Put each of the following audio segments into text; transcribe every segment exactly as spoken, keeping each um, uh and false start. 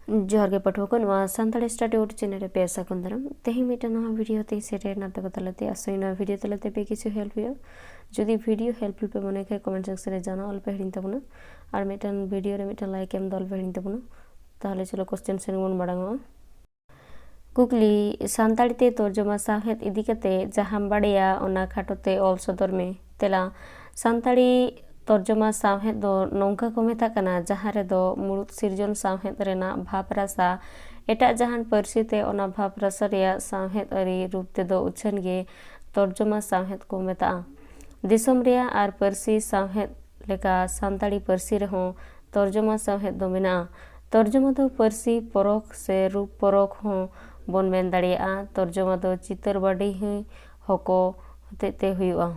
ᱡᱚᱦᱟᱨ ᱜᱮ ᱯᱟᱹᱴᱷᱩᱣᱟᱹ ᱠᱚ, ᱱᱚᱣᱟ ᱥᱟᱱᱛᱟᱲᱤ ᱥᱴᱟᱰᱤ ᱟᱣᱩᱴ ᱪᱮᱱᱮᱞ ᱨᱮ ᱯᱮ ᱥᱟᱹᱜᱩᱱ ᱫᱟᱨᱟᱢ᱾ ᱛᱮᱦᱮᱧ ᱢᱤᱫᱴᱟᱝ ᱱᱟᱣᱟ ᱵᱷᱤᱰᱤᱭᱳ ᱛᱮᱧ ᱥᱮᱴᱮᱨ ᱮᱱᱟ ᱟᱯᱮ ᱠᱚ ᱛᱟᱞᱟᱛᱮ᱾ ᱟᱥᱚᱜ ᱟᱹᱧ ᱱᱚᱣᱟ ᱵᱷᱤᱰᱤᱭᱳ ᱛᱟᱞᱟᱛᱮ ᱯᱮ ᱠᱤᱪᱷᱩ ᱦᱮᱞᱯ ᱦᱩᱭᱩᱜᱼᱟ᱾ ᱡᱩᱫᱤ ᱵᱷᱤᱰᱤᱭᱳ ᱦᱮᱞᱯᱯᱷᱩᱞ ᱯᱮ ᱢᱚᱱᱮ ᱠᱷᱟᱱ ᱠᱚᱢᱮᱱᱴ ᱥᱮᱠᱥᱚᱱ ᱨᱮ ᱡᱟᱱᱟᱣ ᱟᱞᱚᱯᱮ ᱦᱤᱲᱤᱧ ᱛᱟᱵᱚᱱᱟ, ᱟᱨ ᱢᱤᱫᱴᱟᱝ ᱵᱷᱤᱰᱤᱭᱳ ᱨᱮ ᱢᱤᱫᱴᱟᱝ ᱞᱟᱭᱤᱠ ᱮᱢ ᱫᱚ ᱟᱞᱚᱯᱮ ᱦᱤᱲᱤᱧ ᱛᱟᱵᱚᱱᱟ᱾ ᱛᱟᱦᱚᱞᱮ ᱪᱚᱞᱚ ᱠᱚᱥᱪᱮᱱ ᱥᱮᱱ ᱵᱚᱱ ᱢᱟᱲᱟᱝᱚᱜᱼᱟ᱾ ᱠᱩᱠᱞᱤ, ᱥᱟᱱᱛᱟᱲᱤ ᱛᱮ ᱛᱚᱨᱡᱚᱢᱟ ᱥᱟᱶᱦᱮᱫ ᱤᱫᱤ ᱠᱟᱛᱮ ᱡᱟᱦᱟᱸᱢ ᱵᱟᱲᱟᱭᱟ ᱚᱱᱟ ᱠᱷᱟᱴᱚ ᱛᱮ ᱚᱞ ᱥᱚᱫᱚᱨ ᱢᱮ᱾ ᱛᱮᱞᱟ, ᱥᱟᱱᱛᱟᱲᱤ ᱛᱚᱨᱡᱚᱢᱟ ᱥᱟᱶᱦᱮᱫ ᱫᱚ ᱱᱚᱝᱠᱟ ᱠᱚ ᱢᱮᱛᱟᱜ ᱠᱟᱱᱟ, ᱡᱟᱦᱟᱸ ᱨᱮᱫᱚ ᱢᱩᱲᱩᱫ ᱥᱤᱨᱡᱚᱱ ᱥᱟᱶᱦᱮᱫ ᱨᱮᱱᱟᱜ ᱵᱷᱟᱵᱽ ᱨᱟᱥᱟ ᱮᱴᱟᱜ ᱡᱟᱦᱟᱱ ᱯᱟᱹᱨᱥᱤ ᱛᱮ ᱚᱱᱟ ᱵᱷᱟᱵᱽ ᱨᱟᱥᱟ ᱨᱮᱭᱟᱜ ᱥᱟᱶᱦᱮᱫ ᱟᱹᱨᱤ ᱨᱩᱯ ᱛᱮᱫᱚ ᱩᱪᱷᱟᱹᱱ ᱜᱮ ᱛᱚᱨᱡᱚᱢᱟ ᱥᱟᱶᱦᱮᱫ ᱠᱚ ᱢᱮᱛᱟᱜᱼᱟ᱾ ᱫᱤᱥᱚᱢ ᱨᱮᱭᱟᱜ ᱟᱨ ᱯᱟᱹᱨᱥᱤ ᱥᱟᱶᱦᱮᱫ ᱞᱮᱠᱟ ᱥᱟᱱᱛᱟᱲᱤ ᱯᱟᱹᱨᱥᱤ ᱨᱮᱦᱚᱸ ᱛᱚᱨᱡᱚᱢᱟ ᱥᱟᱶᱦᱮᱫ ᱫᱚ ᱢᱮᱱᱟᱜᱼᱟ᱾ ᱛᱚᱨᱡᱚᱢᱟ ᱫᱚ ᱯᱟᱹᱨᱥᱤ ᱯᱚᱨᱚᱠ ᱥᱮ ᱨᱩᱯ ᱯᱚᱨᱚᱠ ᱦᱚᱸ ᱵᱚᱱ ᱢᱮᱱ ᱫᱟᱲᱮᱭᱟᱜᱼᱟ᱾ ᱛᱚᱨᱡᱚᱢᱟ ᱫᱚ ᱪᱤᱛᱟᱹᱨ ᱵᱟᱰᱚᱦᱤ ᱦᱚᱸᱠᱚ ᱦᱚᱛᱮᱡ ᱛᱮ ᱦᱩᱭᱩᱜᱼᱟ᱾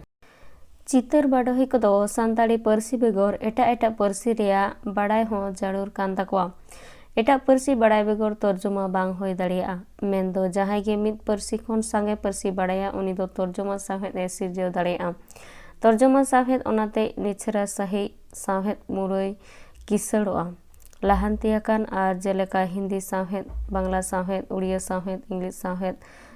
ᱪᱤᱛᱟᱹᱨ ᱵᱟᱰᱚᱦᱤ ᱠᱚᱫᱚ ᱥᱟᱱᱛᱟᱲᱤ ᱯᱟᱹᱨᱥᱤ ᱵᱮᱜᱚᱨ ᱮᱴᱟᱜ ᱮᱴᱟᱜ ᱯᱟᱹᱨᱥᱤ ᱨᱮᱭᱟᱜ ᱵᱟᱲᱟᱭ ᱦᱚᱸ ᱡᱟᱹᱨᱩᱲ ᱠᱟᱱ ᱛᱟᱠᱚᱣᱟ᱾ ᱮᱴᱟᱜ ᱯᱟᱹᱨᱥᱤ ᱵᱟᱲᱟᱭ ᱵᱮᱜᱚᱨ ᱛᱚᱨᱡᱚᱢᱟ ᱵᱟᱝ ᱦᱩᱭ ᱫᱟᱲᱮᱭᱟᱜᱼᱟ᱾ ᱢᱮᱱᱫᱚ ᱡᱟᱦᱟᱸᱭ ᱜᱮ ᱢᱤᱫ ᱯᱟᱹᱨᱥᱤ ᱠᱷᱚᱱ ᱥᱟᱸᱜᱮ ᱯᱟᱹᱨᱥᱤ ᱵᱟᱲᱟᱭᱟ, ᱩᱱᱤ ᱫᱚ ᱛᱚᱨᱡᱚᱢᱟ ᱥᱟᱶᱦᱮᱫ ᱮ ᱥᱤᱨᱡᱟᱹᱣ ᱫᱟᱲᱮᱭᱟᱜᱼᱟ᱾ ᱛᱚᱨᱡᱚᱢᱟ ᱥᱟᱶᱦᱮᱫ ᱚᱱᱟᱛᱮ ᱱᱤᱪᱷᱨᱟ ᱥᱟᱹᱦᱤᱡ ᱥᱟᱶᱦᱮᱫ ᱢᱩᱨᱟᱹᱭ ᱠᱤᱥᱟᱹᱲᱚᱜᱼᱟ᱾ ᱞᱟᱦᱟᱱᱛᱤ ᱟᱠᱟᱱ ᱟᱨ ᱡᱮᱞᱮᱠᱟ ᱦᱤᱱᱫᱤ ᱥᱟᱶᱦᱮᱫ, ᱵᱟᱝᱞᱟ ᱥᱟᱶᱦᱮᱫ, ᱩᱲᱤᱭᱟ ᱥᱟᱶᱦᱮᱫ, ᱤᱝᱞᱤᱥ ᱥᱟᱶᱦᱮᱫ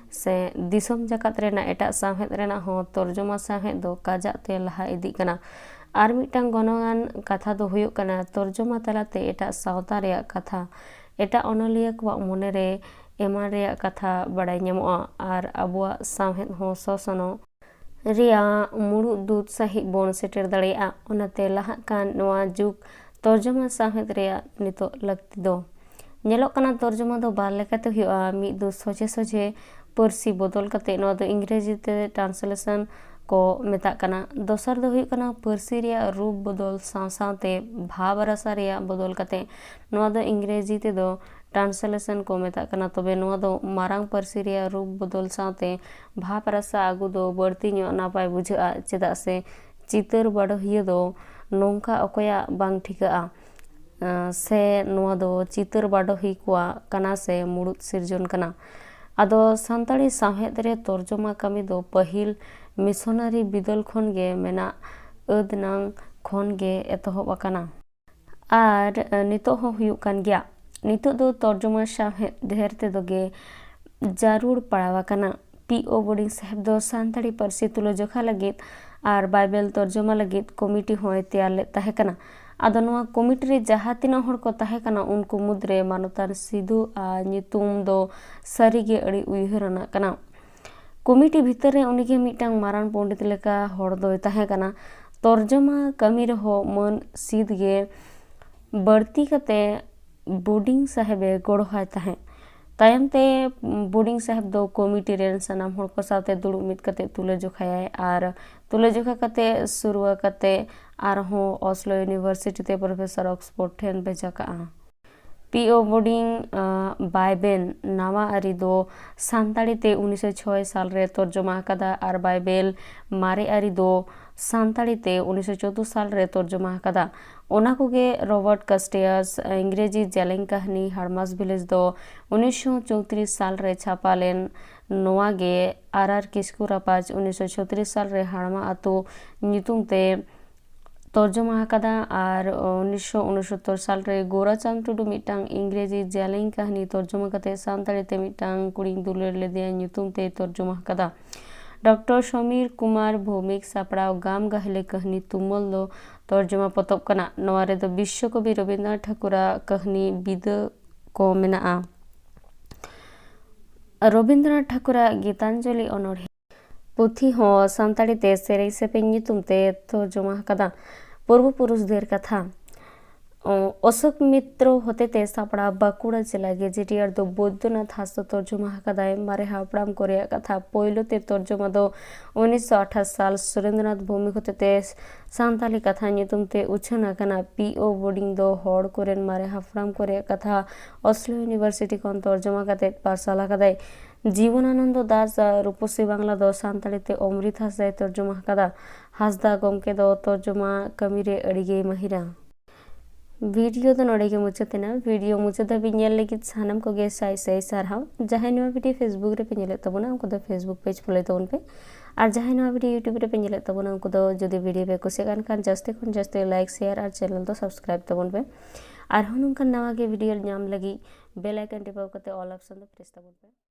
ᱥᱮ ᱫᱤᱥᱚᱢ ᱡᱟᱠᱟᱛ ᱨᱮᱱᱟᱜ ᱮᱴᱟᱜ ᱥᱟᱶᱦᱮᱫ ᱨᱮᱱᱟᱜ ᱦᱚᱸ ᱛᱚᱨᱡᱚᱢᱟ ᱥᱟᱶᱦᱮᱫ ᱫᱚ ᱠᱟᱡᱟᱜ ᱛᱮ ᱞᱟᱦᱟ ᱤᱫᱤᱜ ᱠᱟᱱᱟ᱾ ᱟᱨ ᱢᱤᱫᱴᱟᱝ ᱜᱚᱱᱚᱝᱟᱱ ᱠᱟᱛᱷᱟ ᱫᱚ ᱦᱩᱭᱩᱜ ᱠᱟᱱᱟ, ᱛᱚᱨᱡᱚᱢᱟ ᱛᱟᱞᱟᱛᱮ ᱮᱴᱟᱜ ᱥᱟᱶᱛᱟ ᱨᱮᱭᱟᱜ ᱠᱟᱛᱷᱟ, ᱮᱴᱟᱜ ᱚᱱᱚᱞᱤᱭᱟᱹ ᱠᱚᱣᱟᱜ ᱢᱚᱱᱮᱨᱮ ᱮᱢᱟᱱ ᱨᱮᱭᱟᱜ ᱠᱟᱛᱷᱟ ᱵᱟᱲᱟᱭ ᱧᱟᱢᱚᱜᱼᱟ ᱟᱨ ᱟᱵᱚᱣᱟᱜ ᱥᱟᱶᱦᱮᱫ ᱦᱚᱸ ᱥᱚᱥᱚᱱᱚᱜ ᱨᱮᱭᱟᱜ ᱢᱩᱲᱩᱫ ᱫᱩᱛ ᱥᱟᱹᱦᱤᱡ ᱵᱚᱱ ᱥᱮᱴᱮᱨ ᱫᱟᱲᱮᱭᱟᱜᱼᱟ᱾ ᱚᱱᱟᱛᱮ ᱞᱟᱦᱟᱜ ᱠᱟᱱ ᱱᱚᱣᱟ ᱡᱩᱜᱽ ᱛᱚᱨᱡᱚᱢᱟ ᱥᱟᱶᱦᱮᱫ ᱨᱮᱭᱟᱜ ᱱᱤᱛᱚᱜ ᱞᱟᱹᱠᱛᱤ ᱫᱚ᱾ ᱧᱮᱞᱚᱜ ᱠᱟᱱᱟ, ᱛᱚᱨᱡᱚᱢᱟ ᱫᱚ ᱵᱟᱨ ᱞᱮᱠᱟᱛᱮ ᱦᱩᱭᱩᱜᱼᱟ᱾ ᱢᱤᱫ ᱫᱚ ᱥᱚᱡᱷᱮ ᱥᱚᱡᱷᱮ ᱯᱟᱹᱨᱥᱤ ᱵᱚᱫᱚᱞ ᱠᱟᱛᱮ, ᱱᱚᱣᱟ ᱫᱚ ᱤᱝᱨᱮᱡᱤ ᱛᱮ ᱴᱨᱟᱱᱥᱞᱮᱥᱚᱱ ᱠᱚ ᱢᱮᱛᱟᱜ ᱠᱟᱱᱟ᱾ ᱫᱚᱥᱟᱨ ᱫᱚ ᱦᱩᱭᱩᱜ ᱠᱟᱱᱟ ᱯᱟᱹᱨᱥᱤ ᱨᱮᱭᱟᱜ ᱨᱩᱯ ᱵᱚᱫᱚᱞ ᱥᱟᱶ ᱥᱟᱶᱛᱮ ᱵᱷᱟᱵᱽ ᱨᱟᱥᱟ ᱨᱮᱭᱟᱜ ᱵᱚᱫᱚᱞ ᱠᱟᱛᱮ, ᱱᱚᱣᱟ ᱫᱚ ᱤᱝᱨᱮᱡᱤ ᱛᱮᱫᱚ ᱴᱨᱟᱱᱥᱞᱮᱥᱚᱱ ᱠᱚ ᱢᱮᱛᱟᱜ ᱠᱟᱱᱟ᱾ ᱛᱚᱵᱮ ᱱᱚᱣᱟ ᱫᱚ ᱢᱟᱨᱟᱝ ᱯᱟᱹᱨᱥᱤ ᱨᱮᱭᱟᱜ ᱨᱩᱯ ᱵᱚᱫᱚᱞ ᱥᱟᱶᱛᱮ ᱵᱷᱟᱵᱽ ᱨᱟᱥᱟ ᱟᱹᱜᱩ ᱫᱚ ᱵᱟᱹᱲᱛᱤ ᱧᱚᱜ ᱱᱟᱯᱟᱭ ᱵᱩᱡᱷᱟᱹᱜᱼᱟ, ᱪᱮᱫᱟᱜ ᱥᱮ ᱪᱤᱛᱟᱹᱨ ᱵᱟᱰᱚᱦᱤᱭᱟᱹ ᱫᱚ ᱱᱚᱝᱠᱟ ᱚᱠᱚᱭᱟᱜ ᱵᱟᱝ ᱴᱷᱤᱠᱟᱹᱜᱼᱟ, ᱟᱸ, ᱥᱮ ᱱᱚᱣᱟ ᱫᱚ ᱪᱤᱛᱟᱹᱨ ᱵᱟᱰᱚᱦᱤ ᱠᱚᱣᱟᱜ ᱠᱟᱱᱟ ᱥᱮ ᱢᱩᱲᱩᱫ ᱥᱤᱨᱡᱚᱱ ᱠᱟᱱᱟ᱾ ᱟᱫᱚ ᱥᱟᱱᱛᱟᱲᱤ ᱥᱟᱶᱦᱮᱫ ᱨᱮ ᱛᱚᱨᱡᱚᱢᱟ ᱠᱟᱹᱢᱤ ᱫᱚ ᱯᱟᱹᱦᱤᱞ ᱢᱤᱥᱚᱱᱟᱨᱤ ᱵᱤᱫᱟᱹᱞ ᱠᱷᱚᱱ ᱜᱮ ᱢᱮᱱᱟᱜ ᱟᱹᱫᱽ ᱱᱟᱝ ᱠᱷᱚᱱ ᱜᱮ ᱮᱛᱚᱦᱚᱵ ᱟᱠᱟᱱᱟ᱾ ᱟᱨ, ᱟᱸ, ᱱᱤᱛᱚᱜ ᱦᱚᱸ ᱦᱩᱭᱩᱜ ᱠᱟᱱ ᱜᱮᱭᱟ᱾ ᱱᱤᱛᱚᱜ ᱫᱚ ᱛᱚᱨᱡᱚᱢᱟ ᱥᱟᱶᱦᱮᱫ ᱰᱷᱮᱨ ᱛᱮᱫᱚ ᱜᱮ ᱡᱟᱹᱨᱩᱲ ᱯᱟᱲᱟᱣ ᱟᱠᱟᱱᱟ᱾ ᱯᱤ ᱳ ᱵᱳᱨᱰᱤᱝ ᱥᱟᱦᱮᱵᱽ ᱫᱚ ᱥᱟᱱᱛᱟᱲᱤ ᱯᱟᱹᱨᱥᱤ ᱛᱩᱞᱟᱹᱡᱚᱠᱷᱟ ᱞᱟᱹᱜᱤᱫ ᱟᱨ ᱵᱟᱭᱵᱮᱞ ᱛᱚᱨᱡᱚᱢᱟ ᱞᱟᱹᱜᱤᱫ ᱠᱚᱢᱤᱴᱤ ᱦᱚᱸᱭ ᱛᱮᱭᱟᱨ ᱞᱮᱫ ᱛᱟᱦᱮᱸ ᱠᱟᱱᱟ᱾ ᱟᱫᱚ ᱱᱚᱣᱟ ᱠᱚᱢᱤᱴᱤ ᱨᱮ ᱡᱟᱦᱟᱸ ᱛᱤᱱᱟᱹᱜ ᱦᱚᱲ ᱠᱚ ᱛᱟᱦᱮᱸ ᱠᱟᱱᱟ, ᱩᱱᱠᱩ ᱢᱩᱫᱽᱨᱮ ᱢᱟᱱᱚᱛᱟᱱ ᱥᱤᱫᱷᱩ ᱟᱜ ᱧᱩᱛᱩᱢ ᱫᱚ ᱥᱟᱹᱨᱤᱜᱮ ᱟᱹᱰᱤ ᱩᱭᱦᱟᱹᱨ ᱟᱱᱟᱜ ᱠᱟᱱᱟ᱾ ᱠᱚᱢᱤᱴᱤ ᱵᱷᱤᱛᱟᱹᱨ ᱨᱮ ᱩᱱᱤᱜᱮ ᱢᱤᱫᱴᱟᱝ ᱢᱟᱨᱟᱝ ᱯᱚᱱᱰᱤᱛ ᱞᱮᱠᱟ ᱦᱚᱲ ᱫᱚᱭ ᱛᱟᱦᱮᱸ ᱠᱟᱱᱟ᱾ ᱛᱚᱨᱡᱚᱢᱟ ᱠᱟᱹᱢᱤ ᱨᱮᱦᱚᱸ ᱢᱟᱹᱱ ᱥᱤᱫᱷ ᱜᱮ ᱵᱟᱹᱲᱛᱤ ᱠᱟᱛᱮ ᱵᱳᱨᱰᱤᱝ ᱥᱟᱦᱮᱵᱽ ᱮ ᱜᱚᱲᱚ ᱟᱭ ᱛᱟᱦᱮᱸᱫ᱾ ᱛᱟᱭᱚᱢ ᱛᱮ ᱵᱳᱨᱰᱤᱝ ᱥᱟᱦᱮᱵᱽ ᱫᱚ ᱠᱚᱢᱤᱴᱤ ᱨᱮᱱ ᱥᱟᱱᱟᱢ ᱦᱚᱲ ᱠᱚ ᱥᱟᱶᱛᱮ ᱫᱩᱲᱩᱵ ᱢᱤᱫ ᱠᱟᱛᱮ ᱛᱩᱞᱟᱹ ᱡᱚᱠᱷᱟᱭᱟᱭ ᱟᱨ ᱛᱩᱞᱟᱹ ᱡᱚᱠᱷᱟ ᱠᱟᱛᱮ ᱥᱩᱨᱩᱣᱟ ᱠᱟᱛᱮ ᱟᱨᱦᱚᱸ ᱚᱥᱞᱳ ᱤᱭᱩᱱᱤᱵᱷᱟᱨᱥᱤᱴᱤ ᱛᱮ ᱯᱨᱚᱯᱷᱮᱥᱚᱨ ᱚᱠᱥᱯᱳᱨᱰ ᱴᱷᱮᱱ ᱵᱷᱮᱡᱟ ᱠᱟᱜᱼᱟ᱾ ᱯᱤ ᱳ ᱵᱳᱨᱰᱤᱝ, ᱟᱸ, ᱵᱟᱭᱵᱮᱞ ᱱᱟᱣᱟ ᱟᱹᱨᱤ ᱫᱚ ᱥᱟᱱᱛᱟᱲᱤ ᱛᱮ ᱩᱱᱤᱥᱥᱚ ᱪᱷᱚᱭ ᱥᱟᱞ ᱨᱮ ᱛᱚᱨᱡᱚᱢᱟ ᱟᱠᱟᱫᱟ ᱟᱨ ᱵᱟᱭᱵᱮᱞ ᱢᱟᱨᱮ ᱟᱹᱨᱤ ᱫᱚ ᱥᱟᱱᱛᱟᱲᱤ ᱛᱮ ᱩᱱᱤᱥᱥᱚ ᱪᱳᱫᱫᱳ ᱥᱟᱞ ᱨᱮ ᱛᱚᱨᱡᱚᱢᱟ ᱟᱠᱟᱫᱟ᱾ ᱚᱱᱟ ᱠᱚᱜᱮ ᱨᱚᱵᱟᱨᱴ ᱠᱟᱥᱴᱤᱭᱟᱥ ᱤᱝᱨᱮᱡᱤ ᱡᱮᱞᱮᱧ ᱠᱟᱹᱦᱱᱤ ᱦᱟᱲᱢᱟᱥ ᱵᱷᱤᱞᱮᱡᱽ ᱫᱚ ᱩᱱᱤᱥᱥᱚ ᱪᱳᱭᱛᱨᱤᱥ ᱥᱟᱞ ᱨᱮ ᱪᱷᱟᱯᱟ ᱞᱮᱱ᱾ ᱱᱚᱣᱟ ᱜᱮ ᱟᱨ ᱟᱨ ᱠᱤᱥᱠᱩ ᱨᱟᱯᱟᱡᱽ ᱩᱱᱤᱥᱥᱚ ᱪᱷᱚᱛᱨᱤᱥ ᱥᱟᱞ ᱨᱮ ᱦᱟᱲᱢᱟ ᱟᱛᱳ ᱧᱩᱛᱩᱢ ᱛᱮ ᱛᱚᱨᱡᱚᱢᱟ ᱟᱠᱟᱫᱟ ᱟᱨ ᱩᱱᱤᱥᱥᱚ ᱩᱱᱚᱥᱚᱛᱛᱚᱨ ᱥᱟᱞ ᱨᱮ ᱜᱳᱨᱟᱪᱟᱸᱫᱽ ᱴᱩᱰᱩ ᱢᱤᱫᱴᱟᱝ ᱤᱝᱨᱮᱡᱤ ᱡᱮᱞᱮᱧ ᱠᱟᱹᱦᱱᱤ ᱛᱚᱨᱡᱚᱢᱟ ᱠᱟᱛᱮ ᱥᱟᱱᱛᱟᱲᱤ ᱛᱮ ᱢᱤᱫᱴᱟᱝ ᱠᱩᱲᱤᱧ ᱫᱩᱞᱟᱹᱲ ᱞᱮᱫᱮᱭᱟ ᱧᱩᱛᱩᱢ ᱛᱮᱭ ᱛᱚᱨᱡᱚᱢᱟ ᱟᱠᱟᱫᱟ᱾ ᱰᱚᱠᱴᱚᱨ ᱥᱚᱢᱤᱨ ᱠᱩᱢᱟᱨ ᱵᱷᱳᱣᱢᱤᱠ ᱥᱟᱯᱲᱟᱣ ᱜᱟᱢ ᱜᱟᱦᱞᱮ ᱠᱟᱹᱦᱱᱤ ᱛᱩᱢᱟᱹᱞ ᱫᱚ ᱛᱚᱨᱡᱚᱢᱟ ᱯᱚᱛᱚᱵ ᱠᱟᱱᱟ᱾ ᱱᱚᱣᱟ ᱨᱮᱫᱚ ᱵᱤᱥᱥᱚᱠᱚᱵᱤ ᱨᱚᱵᱤᱱᱫᱨᱚᱱᱟᱛᱷ ᱴᱷᱟᱠᱩᱨᱟᱜ ᱠᱟᱹᱦᱱᱤ ᱵᱤᱫᱟᱹ ᱠᱚ ᱢᱮᱱᱟᱜᱼᱟ᱾ ᱨᱚᱵᱤᱱᱫᱨᱚᱱᱟᱛᱷ ᱴᱷᱟᱠᱩᱨᱟᱜ ᱜᱤᱛᱟᱧᱡᱚᱞᱤ ᱚᱱᱚᱬᱦᱮ ᱯᱩᱛᱷᱤ ᱦᱚᱸ ᱥᱟᱱᱛᱟᱲᱤ ᱛᱮ ᱥᱮᱨᱮᱧ ᱥᱮᱯᱮᱧ ᱧᱩᱛᱩᱢ ᱛᱮ ᱛᱚᱨᱡᱚᱢᱟ ᱟᱠᱟᱫᱟ᱾ ᱯᱩᱨᱵᱚ ᱯᱩᱨᱩᱥ ᱫᱷᱮᱨ ᱠᱟᱛᱷᱟ᱾ ᱚ, ᱚᱥᱳᱠ ᱢᱤᱛᱨᱚ ᱦᱚᱛᱮᱛᱮ ᱥᱟᱯᱲᱟᱣ ᱵᱟᱸᱠᱩᱲᱟ ᱡᱮᱞᱟ ᱜᱮᱡᱮᱴᱤᱭᱟᱨ ᱫᱚ ᱵᱳᱭᱫᱚᱱᱟᱛᱷ ᱦᱟᱸᱥᱫᱟ ᱛᱚᱨᱡᱚᱢᱟ ᱟᱠᱟᱫᱟᱭ᱾ ᱢᱟᱨᱮ ᱦᱟᱯᱲᱟᱢ ᱠᱚ ᱨᱮᱭᱟᱜ ᱠᱟᱛᱷᱟ ᱯᱳᱭᱞᱳ ᱛᱮ ᱛᱚᱨᱡᱚᱢᱟ ᱫᱚ ᱩᱱᱤᱥᱥᱚ ᱟᱴᱷᱟᱥ ᱥᱟᱞ ᱥᱩᱨᱮᱱᱫᱨᱚᱱᱟᱛᱷ ᱵᱷᱳᱣᱢᱤᱠ ᱦᱚᱛᱮᱛᱮ ᱥᱟᱱᱛᱟᱞᱤ ᱠᱟᱛᱷᱟ ᱧᱩᱛᱩᱢ ᱛᱮ ᱩᱪᱷᱟᱹᱱ ᱟᱠᱟᱱᱟ᱾ ᱯᱤ ᱳ ᱵᱳᱨᱰᱤᱝ ᱫᱚ ᱦᱚᱲ ᱠᱚᱨᱮᱱ ᱢᱟᱨᱮ ᱦᱟᱯᱲᱟᱢ ᱠᱚ ᱨᱮᱭᱟᱜ ᱠᱟᱛᱷᱟ ᱚᱥᱞᱳ ᱤᱭᱩᱱᱤᱵᱷᱟᱨᱥᱤᱴᱤ ᱠᱷᱚᱱ ᱛᱚᱨᱡᱚᱢᱟ ᱠᱟᱛᱮ ᱯᱟᱨᱥᱟᱞ ᱟᱠᱟᱫᱟᱭ᱾ ᱡᱤᱵᱚᱱᱟᱱᱚᱱᱫᱚ ᱫᱟᱥ ᱟᱜ ᱨᱩᱯᱚᱥᱤ ᱵᱟᱝᱞᱟ ᱫᱚ ᱥᱟᱱᱛᱟᱲᱤ ᱛᱮ ᱚᱢᱨᱤᱛ ᱦᱟᱸᱥᱫᱟᱭ ᱛᱚᱨᱡᱚᱢᱟ ᱟᱠᱟᱫᱟ᱾ ᱦᱟᱸᱥᱫᱟ ᱜᱚᱢᱠᱮ ᱫᱚ ᱛᱚᱨᱡᱚᱢᱟ ᱠᱟᱹᱢᱤ ᱨᱮ ᱟᱹᱰᱤ ᱜᱮᱭ ᱢᱟᱹᱦᱤᱨᱟ᱾ ᱵᱷᱤᱰᱤᱭᱳ ᱫᱚ ᱱᱚᱰᱮ ᱜᱮ ᱢᱩᱪᱟᱹᱫ ᱮᱱᱟ᱾ ᱵᱷᱤᱰᱤᱭᱳ ᱢᱩᱪᱟᱹᱫ ᱫᱷᱟᱹᱵᱤᱡ ᱧᱮᱞ ᱞᱟᱹᱜᱤᱫ ᱥᱟᱱᱟᱢ ᱠᱚᱜᱮ ᱥᱟᱭ ᱥᱟᱭ ᱥᱟᱨᱦᱟᱣ᱾ ᱡᱟᱦᱟᱸᱭ ᱱᱚᱣᱟ ᱵᱷᱤᱰᱤᱭᱳ Facebook ᱨᱮᱯᱮ ᱧᱮᱞᱮᱫ ᱛᱟᱵᱚᱱᱟ, ᱩᱱᱠᱩ ᱫᱚ Facebook page follow ᱛᱟᱵᱚᱱ ᱯᱮ᱾ ᱟᱨ ᱡᱟᱦᱟᱸᱭ ᱱᱚᱣᱟ ᱵᱷᱤᱰᱤᱭᱳ YouTube ᱨᱮᱯᱮ ᱧᱮᱞᱮᱫ ᱛᱟᱵᱚᱱᱟ, ᱩᱱᱠᱩ ᱫᱚ ᱡᱩᱫᱤ ᱵᱷᱤᱰᱤᱭᱳ ᱯᱮ ᱠᱩᱥᱤᱭᱟᱜ ᱠᱟᱱ ᱠᱷᱟᱱ, ᱡᱟᱹᱥᱛᱤ ᱠᱷᱚᱱ ᱡᱟᱹᱥᱛᱤ like, share ᱟᱨ channel ᱫᱚ subscribe ᱛᱟᱵᱚᱱ ᱯᱮ᱾ ᱟᱨᱦᱚᱸ ᱱᱚᱝᱠᱟᱱ ᱱᱟᱣᱟ ᱜᱮ video ᱧᱟᱢ ᱞᱟᱹᱜᱤᱫ bell icon ᱴᱤᱯᱟᱹᱣ ᱠᱟᱛᱮ all option ᱫᱚ press ᱛᱟᱵᱚᱱ ᱯᱮ᱾